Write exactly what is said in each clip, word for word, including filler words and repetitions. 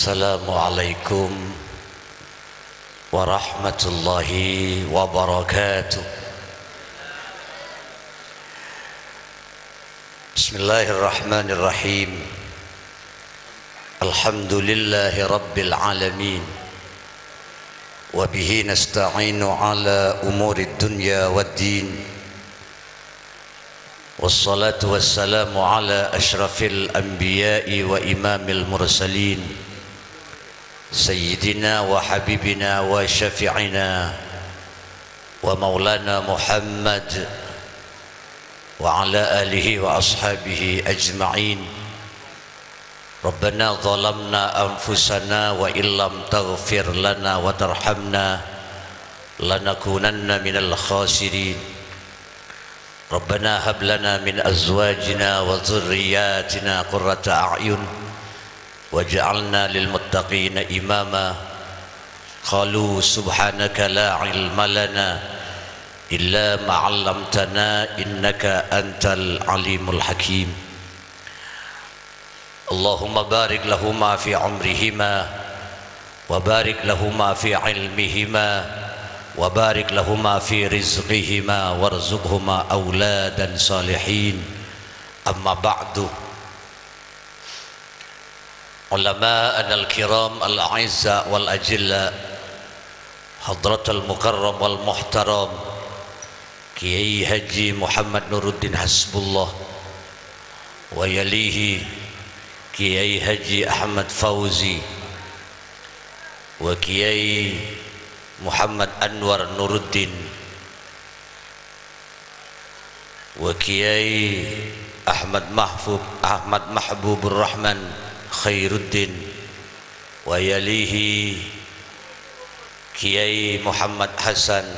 Assalamualaikum warahmatullahi wabarakatuh. Bismillahirrahmanirrahim. Alhamdulillahi rabbil alamin. Wa bihi nasta'inu ala umurid dunya wad din. Wassalatu wassalamu ala asyrafil anbiya'i wa imamil mursalin, sayyidina wa habibina wa syafi'ina wa maulana Muhammad wa ala alihi wa ashabihi ajma'in. Rabbana zalamna anfusana wa illam taghfir lana wa tarhamna lanakunanna minal khasirin. Rabbana hab lana min azwajina wa dzurriyyatina qurrata a'yun waj'alna lil muttaqina imama. Qalu subhanaka la ilma lana illa ma 'allamtana innaka antal alimul hakim. Allahumma barik lahuma fi umrihima, wa barik lahuma fi ilmihima, wa barik lahuma fi rizqihima, warzuqhuma auladan salihin. Amma ba'du. Ulama'anal kiram al-a'izza wal ajilla, hadratal mukarram wal muhtaram, Kiai Haji Muhammad Nuruddin Hasbullah, wa yalihi Kiai Haji Ahmad Fauzi, wa Kiai Muhammad Anwar Nuruddin, wa Kiai Ahmad Mahfub-, Ahmad Mahbubur Rahman Khairuddin, wa yalihi Kiai Muhammad Hasan,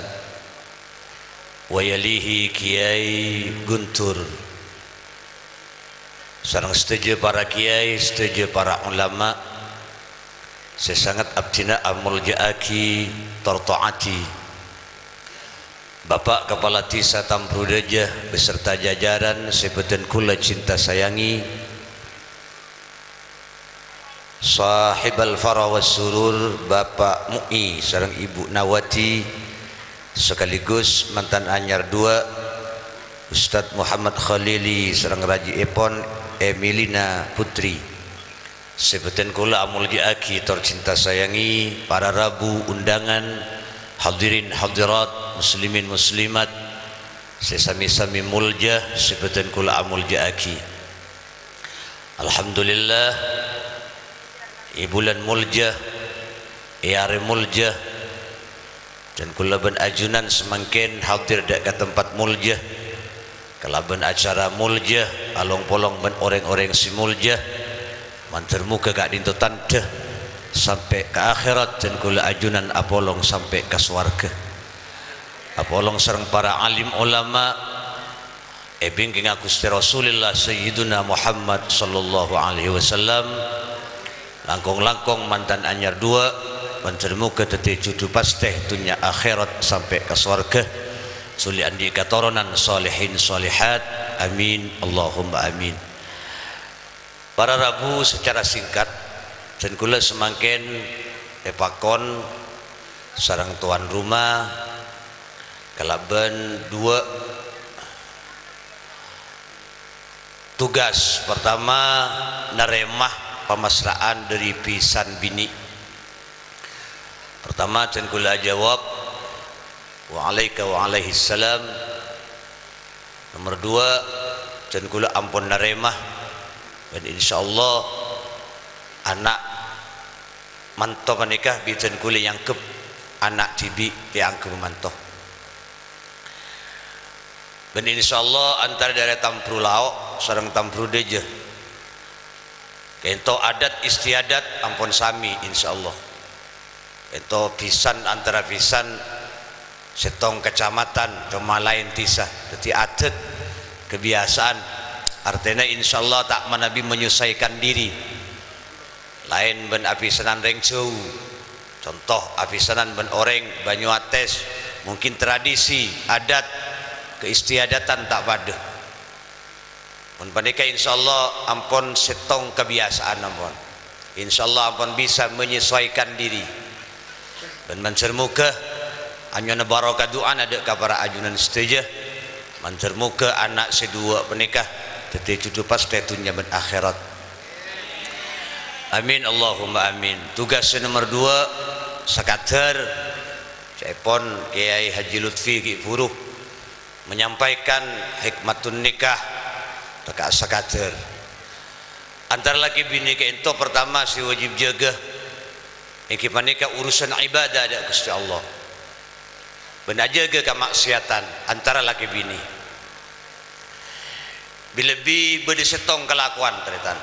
wa yalihi Kiai Guntur, sareng sadhâjâ para kiai, sadhâjâ para ulama sè sanget abdhina amolja'aghi tor ta'adhi. Bapa' Kapala Dhisa Tambru Dâjâ beserta jajaran sè bhâdhân kaulâ cinta sayangi, Sahibal Farah was Surur, Bapa' Mu'i sareng Ibu Nawati, sekaligus mantan anyar duwâ', Ustadz Muhammad Khalili sareng raji'èpon Emilina Putri. Sè bhâdhân kaulâ amolja'aghi tor cinta sayangi, para rabu, undangan, hadirin hadirat, muslimin muslimat, sè sami-sami molja, sè bhâdhân kaulâ amolja'aghi. Alhamdulillah, è bulân molja, è arè molja, dân kaulâ bân ajunan samangkèn hadir dâ' ka tempat molja, kalabân acara molja, along-polong bân orèng-orèng sè molja, mandhâr moghâ ka'dinto tandhâ sampè' ka akhèrat, dân kaulâ ajunan apolong sampè' ka sowarghâ. Apolong sareng para alim olama, è bingkèngnga Ghustè Rasulillah Sayyiduna Muhammad sallallahu alaihi wasallam, langkong-langkong mantan anyar duwâ', mandhâr moghâ dhâddhi jhudhu pastè dhunnya akhèrat sampè' ka sowarghâ, suli andi' katoronan solihin solihat. Amin, Allahumma amin. Para rabu, secara singkat, dân kaulâ samangkèn èpakon sareng towan roma kalabân duwâ' tugas. Pertama, narèma pamasra'an dâri bhisan binè'. Pertama, dân kaulâ ajâwâb, "Wa alaika wa alaihissalam." Nomor duwâ', dân kaulâ ampon narèma, bân insyaallah ana' manto panèka bi' dân kaulâ èangghep ana' dhibi', èangghep manto. Bân insyaallah antara dârâ Tambru Lao' sareng Tambru Dâjâ, ka'dinto adat istiadat ampon sami, insyaallah. Ka'dinto bhisan antara bhisan sèttong kacamatan, coma laèn dhisa. Dhâddhi adat, kebiasaan. Artèna insyaallah ta' manabi menyusahkan diri. Laèn bân abhisanan rèng jhâu. Conto, abhisanan bân orèng Banyuates, mungkin tradisi, adat, keistiadatan ta' padâ. Mon panèka, insyaallah, ampon sèttong kabiyasaan ampon. Insyaallah ampon bisa menyesuaikan diri. Bân mandhâr moghâ anyo'ona barokah du'ana dâ' ka para ajunan sadhâjâ. Mandhâr moghâ ana' sè duwâ' panèka dhâddhi jhudhu pastè dhunnya bân akhèrat. Amin, Allahumma amin. Tugas sè nomer duwâ', sakadhâr ca'èpon Kèyaè Haji Lutfi ghi' bhuru menyampaikan hikmatun nikah, tèka sakadhâr. Antara lakè binè ka'ènto partama sè wajib jâgâ, èngghi panèka urusan ibadah dâ' Ghustè Allah. Bân ajâgâ kama'siyatan antara lakè binè. Bi-lebbi bâdâ sèttong kalakowan, tarètan.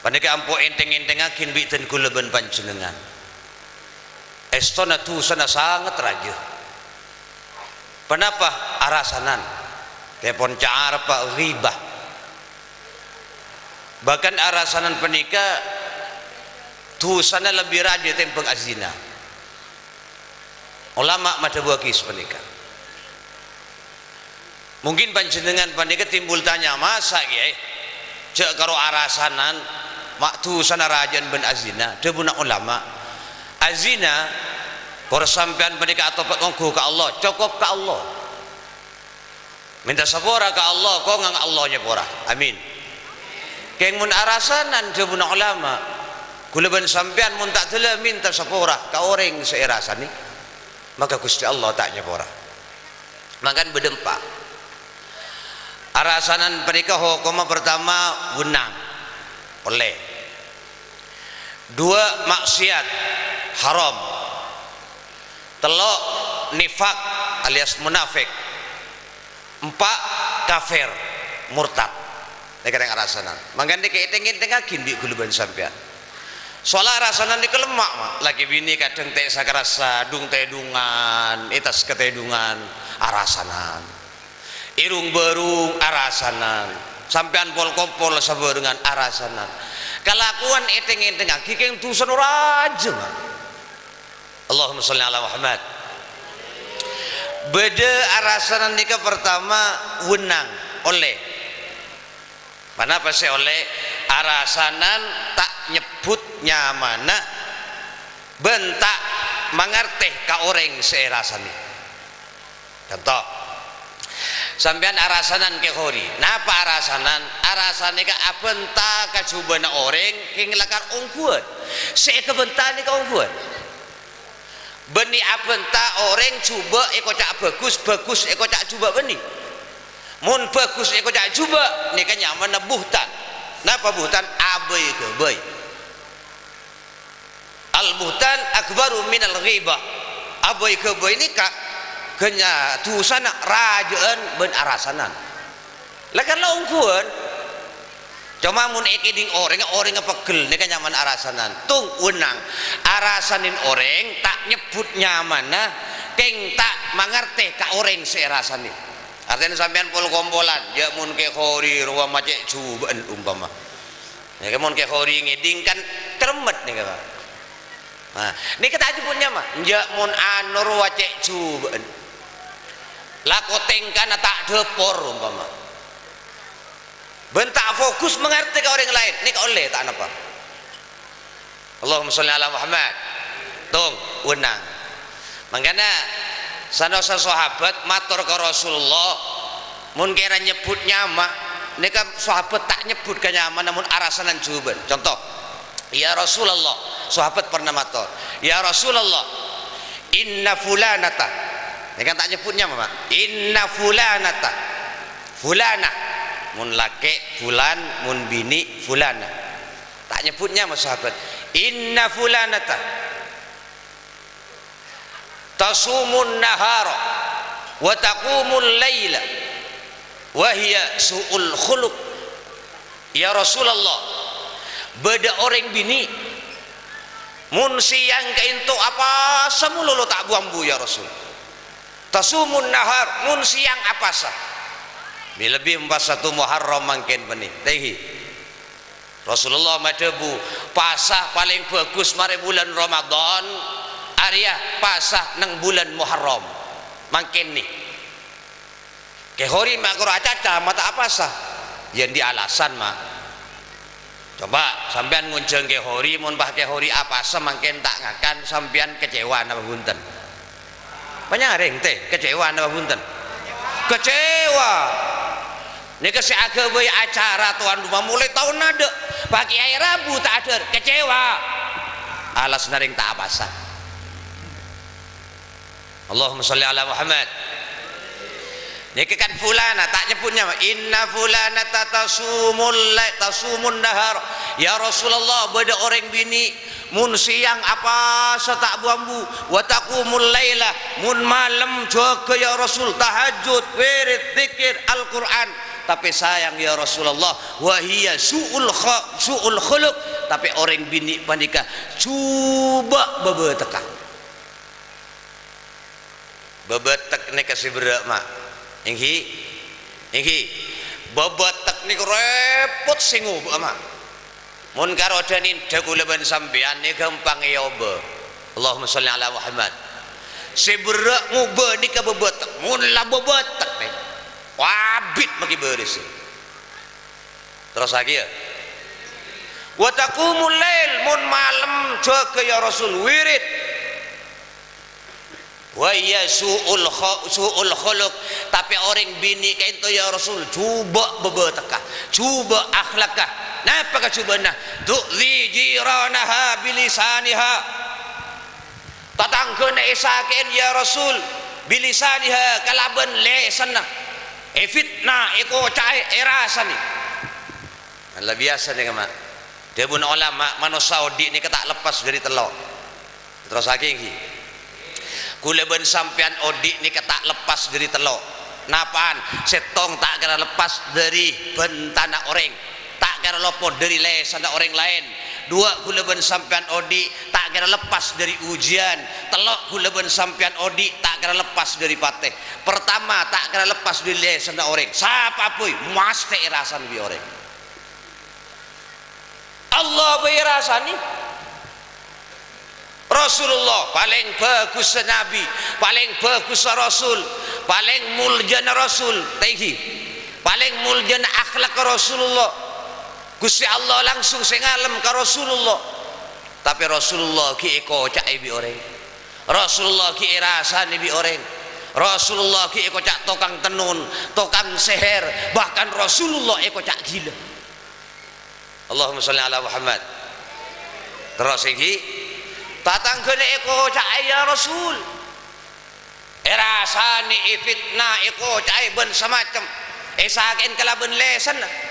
Panèka ampo ènthèng-ènthèngngaghi bi' dân kaulâ bân panjhennengngan. Èstona dhusana sanget rajâ. Ponapa? Arasanan. Tèpon ca' Arabhâ ghibah. Bahkan arasanan panèka dhusana lebbi rajâ tèmbhâng azina. Ulama madhâbuwâghi sapanèka. Mungkin panjhennengngan panèka timbul tanya, "Masa', Kèyaè, jhâ' karo arasanan ma' dhusana rajâ'ân bân azina?" Dhâbuna ulama, "Azina, kor sampèyan panèka atobhât ongghu ka Allah, cokop ka Allah. Mènta sapora ka Allah, kongèng Allah nyapora. Amin." Kèng mon arasanan, dhâbuna ulama, kaulâ bân sampèyan mon ta' dâlâ mènta sapora ka orèng sè èrasanè, maka Ghustè Allah ta' nyapora. Mangkana bâdâ empa'. Arasanan panèka hokomma partama wennang, ollè. Duwâ', ma'siyat, haram. Tello', nifak alias munafik. Empa', kafir, murtad. Nèka rèng arasanan. Mangkana nèka ènthèng-ènthèngngaghi bi' kaulâ bân sampèyan. Soalla arasanan nèka lemma', Ma'. Lakè binè kadhâng tè' sakarassa, dung-tèdungan, ètas katèdungan, arasanan. Èrung-bârung, arasanan. Sampèyan pol-kompol sabhârengan, arasanan. Kalakowan ènthèng-ènthèngngaghi kèng dhusana rajâ, Ma'. Allahumma shalli ala Muhammad. Bâdâ arasanan nèka partama wennang, ollè. Ponapa sè ollè? Arasanan ta' nyebbhut nyamana bân ta' mangartè ka orèng sè èrasanè. Conto, sampèyan arasanan Kè Khori. Napa arasanan? Arasanan nèka abhânta ka jhubâ'na orèng kèng lakar ongghuwân. Sè èkabhânta nèka ongghuwân. Bânnè abhânta orèng jhubâ' èkoca' bhâghus, bhâghus èkoca' jhubâ' bânnè. Mon bhâghus èkoca' jhubâ', nèka nyamana buhtan. Napa buhtan? Abâi-ghâbây. Al-buhtan akbaru minal ghibah. Abâi-ghâbây nèka ghânya dhusana rajâ'ân bân arasanan. La kan la ongghuwân. Coma mon èkèdhing orèng, orèngnga pegghel, nèka nyamana arasanan. Tung, wennang. Arasanin orèng ta' nyebbhut nyamana, kèng ta' mangartè ka orèng sè èrasanè. Artèna sampèyan pol-kompolan, jhâ' mon Kè Khori rowa ma' cè' jhubâ'ân umpama. Nèka mon Kè Khori ngèdhing kan keremmet nèka, Pak. Nah, nèka ta' nyebbhut nyama. Jhâ' mon anu rowa cè' jhubâ'ân. Lako tèngkana ta' dhâpor umpama. Bân ta' fokus mangartè ka orèng laèn. Nèka ollè ta' napa. Allahumma shalli ala Muhammad. Tung, wennang. Mangkana, sanaossa sahabat mator ka Rasulullah, mon kèra nyebbhut nyama, nèka sahabat ta' nyebbhut ka nyamana mon arasanan jhubâ'ân. Conto, "Ya Rasulullah," sahabat pernah mator, "Ya Rasulullah, inna fulanata," nèka ta' nyebbhut nyama, Pak. "Inna fulanata, fulana," mon lakè' fulan, mon binè' fulana. Ta' nyebbhut nyama sahabat. "Inna fulanata tasumun nahara wa taqumul laila wa hiya su'ul khuluq." Ya Rasulullah, bâdâ orèng binè', mon sèyang ka'ènto apasa malolo ta' bu-ambu, ya Rasul. Tasumun nahar, mon sèyang apasa. Bi-lebbi empas satu Muharram mangkèn bânnè. Tèngghi. Rasulullah madhâbu, "Pasa palèng bhâghus marè bulân Ramadan, arèya pasa neng bulân Muharram." Mangkèn nè. Kè Khori ma' karo acaca, ma' ta' apasa. Ya, andi' alasan, Ma'. Coba sampèyan ngonjhâng Kè Hori, mon pas Kè Hori apasa mangkèn ta' ngakan, sampèyan kecewa napa bhunten? Panyarèng, tè, kecewa napa bhunten? Kecewa. Nèka sè aghâbây acara towan roma molaè taon adâ', Pak Kèyaè rabu ta' adhâr, kecewa. Alasna rèng ta' apasa. Allahumma shalli ala Muhammad. Nèka kan fulana, ta' nyebbhut nyama. Inna fulanata tasumul lai-, tasumun nahar. Ya Rasulullah, bâdâ orèng binè' mon sèyang apasa ta' bu-ambu, wa taqumul laila, mon malem jâgâ ya Rasul, tahajjud, wirid, dzikir, Al-Qur'an. Tapè sayang ya Rasulullah, wa hiya su'ul kha-, su'ul khuluq, tapè orèng binè' panèka jhubâ' bâbâtekka. Bâbâtek nèka sè berrâ', Ma'. Èngghi? Èngghi? Bâbâtek nèka rèpot sè ngobâ'â, Ma'. Mon karo dhâninda kaulâ bân sampèyan nèka ghâmpang èobâ. Allahumma shalli ala Muhammad. Sè berrâ' ngobâ nèka bâbâtek. Mon la bâbâtek, nè', abit maghi bârâs. Terrossaghi, yâ. Wa taqumul lail, mon malem jâgâ, ya Rasul, wirid. Wa hiya su'ul kho-, su'ul khuluq, tapè orèng binè' ka'ènto, ya Rasul, jhubâ' bâbâtekka, jhubâ' akhlakka. Napa kajhubâ'ânna? Tu'dzi jiranaha bilisaniha. Tatangghâna èsakè'è, ya Rasul, bilisaniha, kalabân lèsanna. Èfitna, èkoca'è, èrasanè. La biyasa nèka, Ma'. Dhâbuna olama, manossa odi' nèka ta' leppas dhâri tello'. Terrossaghi, èngghi. Kaulâ bân sampèyan odi' nèka ta' leppas dhâri tello'. Napa'an? Sèttong ta' kèra leppas dhâri bhântana orèng. Ta' kèra lopot dhâri lèsanna orèng laèn. Duwâ', kaulâ bân sampèyan odi' ta' kèra leppas dhâri ujiyân. Tello', kaulâ bân sampèyan odi' ta' kèra leppas dhâri patè. Partama, ta' kèra leppas dhâri lèsanna orèng. Sapa bhâi? Mastè èrasanè bi' orèng. Allah bhâi èrasanè. Rasulullah, palèng bhâghussa Nabi, palèng bhâghussa Rasul, palèng moljâna Rasul, ta' èngghi, palèng moljâna akhlak Rasulullah. Ghustè Allah langsung sè ngalem ka Rasulullah. Tapè Rasulullah ghi' èkoca'è bi' orèng. Rasulullah ghi' èrasanè bi' orèng. Rasulullah ghi' èkoca' tokang tennon, tokang sèhèr, bahkan Rasulullah èkoca' ghilâ. Allahumma shalli ala Muhammad. Terros èngghi, tatangghâna èkoca'è, "Ya Rasul." Èrasanè, èfitna, èkoca'è bân samacem. Èsakè'è kalabân lèsanna.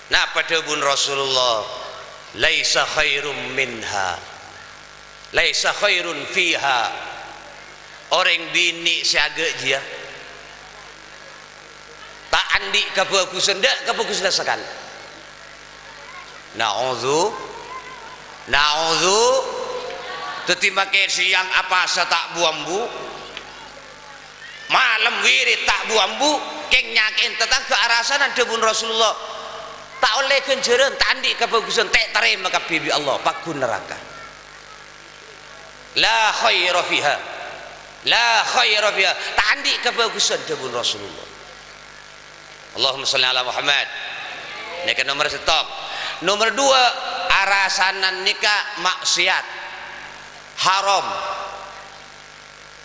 Napa dhâbuna Rasulullah? "Laisa khairum minha." Laisa khairun fiha. Orèng binè' sè aghâ' jiyâ ta' andi' kabhâghusân, ta' kabhâghusân sakalè. Na'udzu, na'udzu. Dhâddhi makè sèyang apasa ta' bu-ambu. Malem wirid ta' bu-ambu, kèng nyakè'è tatangghâ arasanan dhâbuna Rasulullah. Ta' ollè ghânjhârân, ta' andi' kabhâghusân, ta' ètarèma kabbhi bi' Allah, pagghun naraka. La khaira fiha. La khaira fiha. Ta' andi' kabhâghusân dhâbuna Rasulullah. Allahumma shalli ala Muhammad. Nèka nomer sèttong. Nomer duwâ', arasanan nèka maksiat. Haram.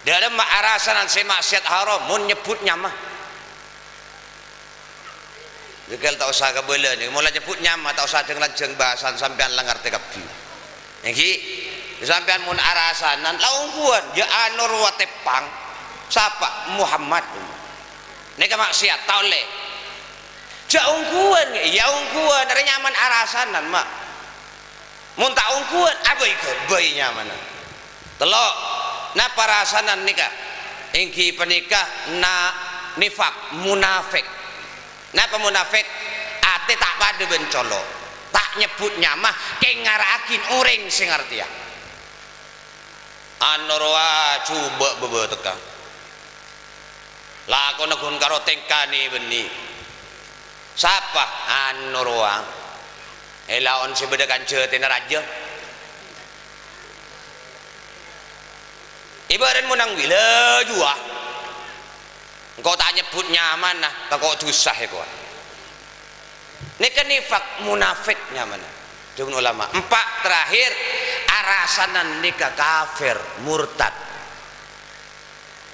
Dhâlem arasanan sè maksiat haram, mon nyebbhut nyama. Jhughân ta' osa kabâlâ nèka, mon la nyebbhut nyama, ta' osa jhâng-lanjhâng bhâsana, sampèyan la ngartè kabbhi. Èngghi, sampèyan mon arasanan, la ongghuwân, jâ' ano rowa teppang, sapa? Muhammad. Nèka maksiat, ta' ollè. Jâ' ongghuwân, iyâ ongghuwân, arèya nyamana arasanan, Ma'. Mon ta' ongghuwân, abâi-ghâbây nyamana. Tello', napa arasanan nèka? Èngghi panèka na-, nifak, munafik. Napa munafik? Atè ta' padâ bân colo'. Ta' nyebbhut nyama, kèng ngara'aghi orèng sè ngartèya. Ano rowa jhubâ' bâbâtekka. Lakona ghun karo tèngkana bânnè. Sapa? Ano rowa. Èlaon sè bâdâ kanjâtèna rajâ. Ibârât monang bilâ juwa. Engko' ta' nyebbhut nyamana, tako' dhusa èkowa. Nèka nifak, munafik nyamana. Dhâbuna ulama. Empa' terakhir, arasanan nèka kafir, murtad.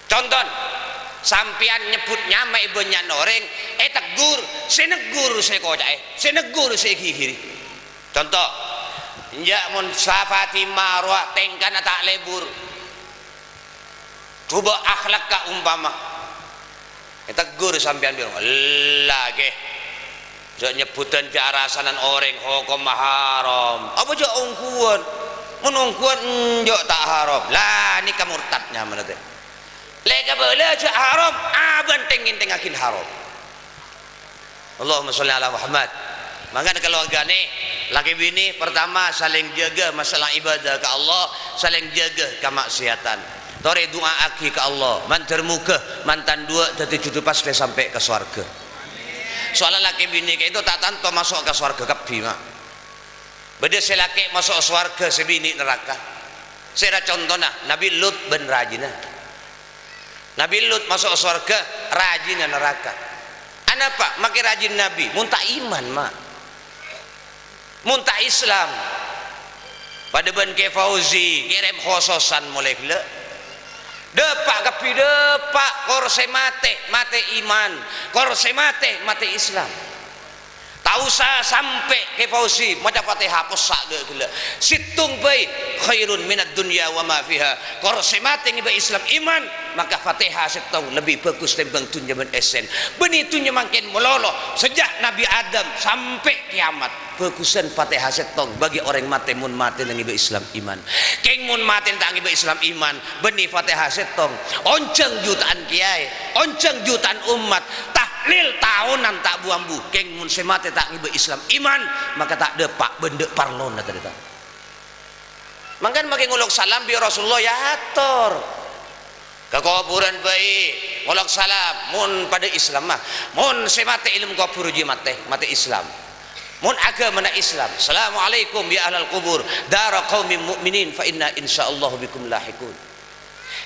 Contona, sampèyan nyebbhut nyama è bânnya'na orèng, ètegghur, sè negghur sè koca'è, sè negghur sè èghighiri. Conto, enjâ' mon Fatima rowa tèngkana ta' lebur. Coba akhlakka umpama. Ètegghur sampèyan bilâ, "Ella, kè. Jhâ' nyebbhutan jhâ' arasanan orèng, hokomma haram." Apa jhâ' ongghuwân? Mon ongghuwân, enjâ' ta' haram. La, nèka murtad nyamana tè. Lè kabâlâ jhâ' haram, abân tèng-ngèntèngngaghin haram. Allahumma sholli ala Muhammad. Mangkana kalowargana, lakè binè, pertama, saling jaga masalah ibadah ka Allah, saling jaga kamaksiatan. Torè du'aaghi ka Allah, mandhâr moghâ mantan duwâ' dhâddhi jhudhu pas lè sampè' ka sowarghâ. Soalla lakè binè ka'dinto ta' tanto maso' ka sowarghâ kabbhi, ma'. Bâdâ sè lakè' maso' sowarghâ, sè binè naraka. Sèra contona Nabi Lut bân rajina. Nabi Lut maso' sowarghâ, rajina naraka. Anapa makè rajina Nabi? Mon ta' iman, ma'. Mon ta' Islam. Padâ bân Kè Fauzi, ngèrèm khososan molaè ghellâ'. Dâpa' kabbhi, dâpa', kor sè matè, matè iman. Kor sè matè, matè Islam. Ta' osa sampè' Kè Fauzi maca Fatihah possa' ghâ-, ghellâ'. Sèttong bhâi khairun minad dunya wa ma fiha. Kor sè matè ngibâ Islam iman, maka Fatihah sèttong lebbi bhâghus tèmbhâng dhunnya bân èssèna. Bânnè dhunnya mangkèn malolo, sajjhâ' Nabi Adam sampè' kèyamat. Bhâghusân Fatihah sèttong bagi orèng matè mon matèna ngibâ Islam iman. Kèng mon matèna ta' ngibâ Islam iman, bânnè Fatihah sèttong, onjhâng juta'an kèyaè, onjhâng juta'an ommat, tahlil taonan ta' bu-ambu, kèng mon sè matè ta' ngibâ Islam iman, maka ta' dâpa' bân dâ' parlona tarètan. Mangkana makè ngolok salam bi' Rasulullah èyator. Ka kobhurân bhâi, ngolok salam, mon padâ Islam, ma'. Mon sè matè è dâlem kobhur jiyâ matè, matè Islam. Mon aghâmana Islam, "Assalamualaikum ya ahlal qubur, dara qaumin mu'minin, fa inna insyaallahu bikum lahiqun."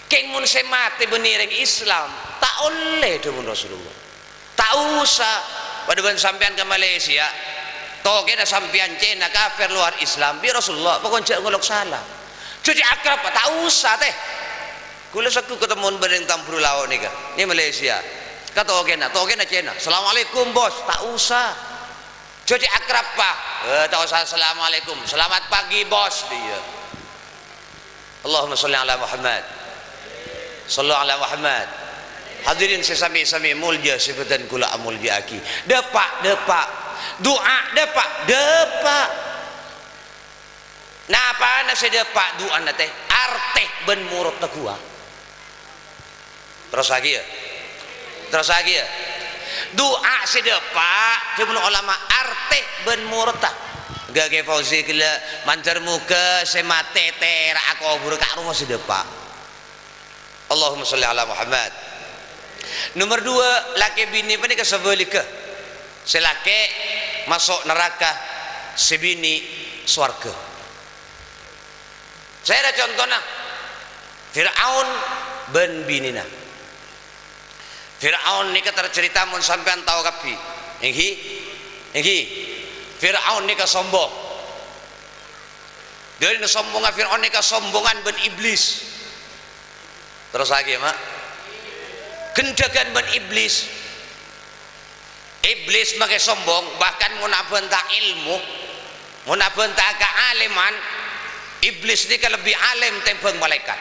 Kèng mon sè matè bânnè rèng Islam, ta' ollè dhâbuna Rasulullah. Ta' osa. Padâ bân sampèyan ka Malaysia, tokèna sampèyan Cèna kafir luar Islam, bi' Rasulullah, pokokna jhâ' ngolok salam. Jhâ' cè' akrab, ta' osa, tè. Kaulâ sagghu katemmo bân rèng Tamburu Lao' nèka, è Malaysia. Ka tokèna, tokèna Cèna, "Assalamualaikum, Bos." Ta' osa. Jhâ' cè' akrab, Pa'. Eh, ta' osa, "Assalamualaikum." "Selamat pagi, Bos," dhiyâ. Allahumma sholli ala Muhammad. Shallu ala Muhammad. Hadirin sè sami-sami molja, sè bhâdhân kaulâ amolja'aghi. Dâpa', dâpa'. Du'a dâpa', dâpa'. Napana sè dâpa' du'ana tè? Artè bân morot lagghuwâ. Terrosaghi, yâ. Terrosaghi, yâ. Du'a sè dâpa', dhâbuna ulama, artè bân morotta. Ghâ Kè Fauzi ghellâ', mandhâr moghâ sè matè tèra'a kobhur ka'rowa sè dâpa'. Allahumma sholli ala Muhammad. Nomer duwâ', lakè binè panèka sabhâligghâ. Sè lakè maso' naraka, sè binè sowarghâ. Sèra contona Fir'aun bân binèna. Fir'aun nèka tercerita mon sampèyan tao kabbhi. Èngghi? Èngghi? Fir'aun nèka sombong. Dâlina sombongnga Fir'aun nèka sombongan bân Iblis. Terrosaghi, yâ, Ma'. Ghendhâghân bân Iblis. Iblis makè sombong, bahkan mon abhânta èlmo, mon abhânta kaalèman, Iblis nèka lebbi alèm tèmbhâng malaèkat.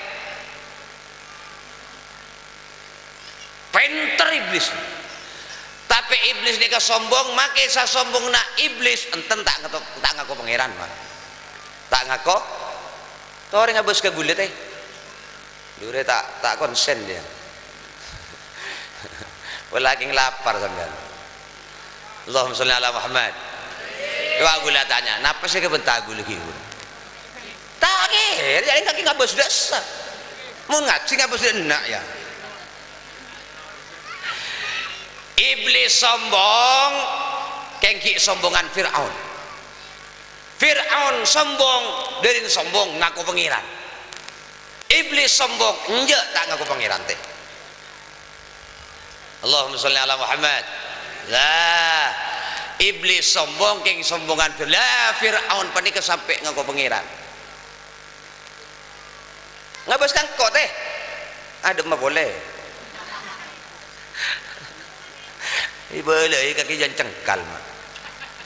Pènter Iblis. Tapè Iblis nèka sombong, makè sasombongnga Iblis, enten ta' ngato-, ta' ngako Pangèran, Ma'. Ta' ngako. Torè ngabâs ka ghulâ, tè. Dure ta', ta' konsen dia. Walakin lapar sampeyan. Allahumma sholli ala Muhammad. Coba ghulâ tanya, napa sè kabenta ghulâ ghi? Ta' kèra, ya, engko' ngabâs dâ' essa. Mon ngajhi ngabâs dâ' enna', ya. Iblis sombong, kèng ghi' sombongan Fir'aun. Fir'aun sombong, dâlina sombong ngako Pangèran. Iblis sombong, enjâ' ta' ngako Pangèran, tè. Allahumma sholli ala Muhammad. Lah, Iblis sombong, kèng sombongan Fir-, la, Fir'aun panèka sampè' ngako pangèran. Ngabâs ka engko', tè. Adhemma polè. Èbâlâi kakè jhân cengkal, ma.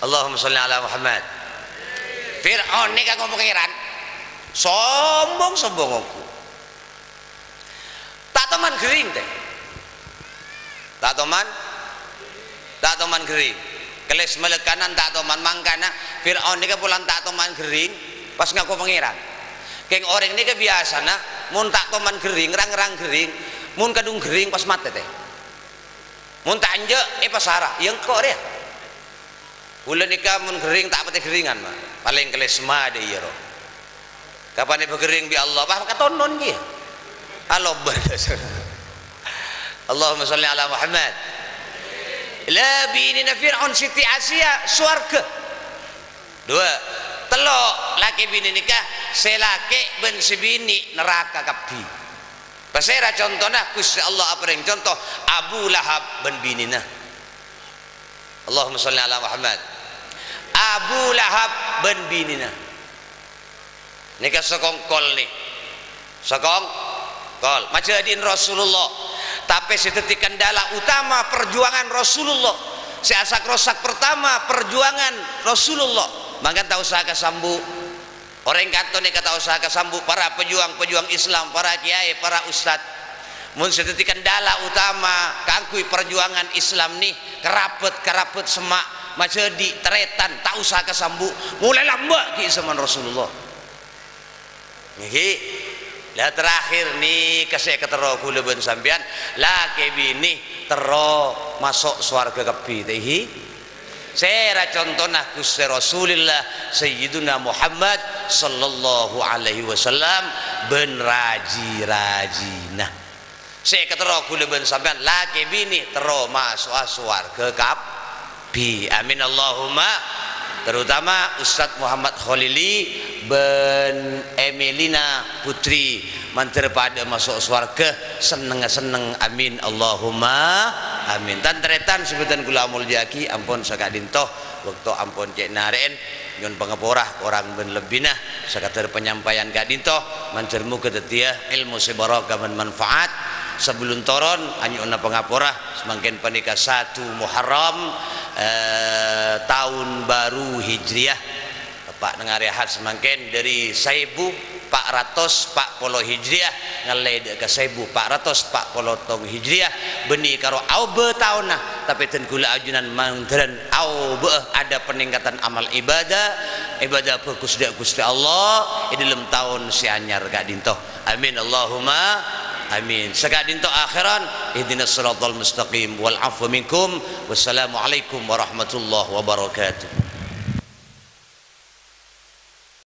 Allahumma shalli ala Muhammad. Fir'aun nèka ngako pangèran. Sombong-sombong ongghu. Ta' toman ghering, tè. Ta' toman, ta' toman ghering. Kellès malèkanan ta' toman, mangkana Fir'aun nèka polana ta' toman ghering, pas ngako pangèran. Kèng orèng nèka biyasana, mon ta' toman ghering, rang-rang ghering, mon kadhung ghering, pas matè, tè. Mon ta' enjâ', èpasara, iyâ engko' rèya. Kaulâ nèka mon ghering ta' patè gheringan, ma. Palèng kellès ma dâ' iyâ, ro. Kapan èpaghering bi' Allah, pas katonon, ghi. Alobâr. Allahumma shalli ala Muhammad. La, binèna Fir'aun Siti Asia, sowarga. Dua, tello', lakè binè nèka, sè lakè bân sè binè' naraka kabbhi. Pasèra contona? Ghustè Allah aparèng conto Abu Lahab bân binèna. Allahumma shalli ala Muhammad. Abu Lahab bân binèna. Nèka sakongkol, nè. Sakongkol. Majâdi'in Rasulullah. Tapè sè dhâddhi kendala utama perjuangan Rasulullah, sè asak-rosak pertama perjuangan Rasulullah, mangkana ta' osa kasambu'. Orèng kanto nèka ta' osa kasambu', para pejuang-pejuang Islam, para kiyaè, para ustad. Mon sè dhâddhi kendala utama kaangghuy perjuangan Islam nè, karabhât-karabhât semma', majâdi', tarètan, ta' osa kasambu', molaè lambâ' ghi' zaman Rasulullah. Ngghi. La, terakhir nèka sè èkaterro kaulâ bân sampèyan, lakè binè terro maso' sowarga kabbhi, tè, ghi. Sèra contona Ghustè Rasulillah Sayyiduna Muhammad sallallahu alaihi wasallam bân rajhi-rajhina. Sè èkaterro kaulâ bân sampèyan, lakè binè terro maso'a sowarga kabbhi. Amin Allahumma. Terutama Ustadz Muhammad Kholili bân Emelina Putri, mandhâr padâ maso' sowarga, sennengnga senneng. Amin Allahumma amin. Tan-tarètan sè bhâdhân kaulâ amoljâ'aghi, ampon saka'dinto, bâkto ampon cè' narè'èn. Nyo'on pangapora korang bân lebbina sakadar panyampaian ka'dinto, mandhâr moghâ dhâddhiyâ èlmo sè barokah bân manfaat. Sabellun toron, anyo'ona pangapora, samangkèn panèka satu Muharram, eh, taon baru Hijriyah. Teppa' neng arè Ahad samangkèn, dâri saèbu pa' ratos pa' polo Hijriyah, ngallè dâ' ka saèbu pa' ratos pa' polo tong Hijriyah, bânnè karo aobâ taonna, tapè dân kaulâ ajunan mandhârân aobâ'â ada peningkatan amal ibadah, ibadah bhâghus dâ' Ghustè Allah è dâlem taon sè anyar ka'dinto. Amin, Allahumma amin. Saka'dinto akhiran, ihdinas siratal mustaqim, wal afwa minkum. Wassalamualaikum warahmatullahi wabarakatuh.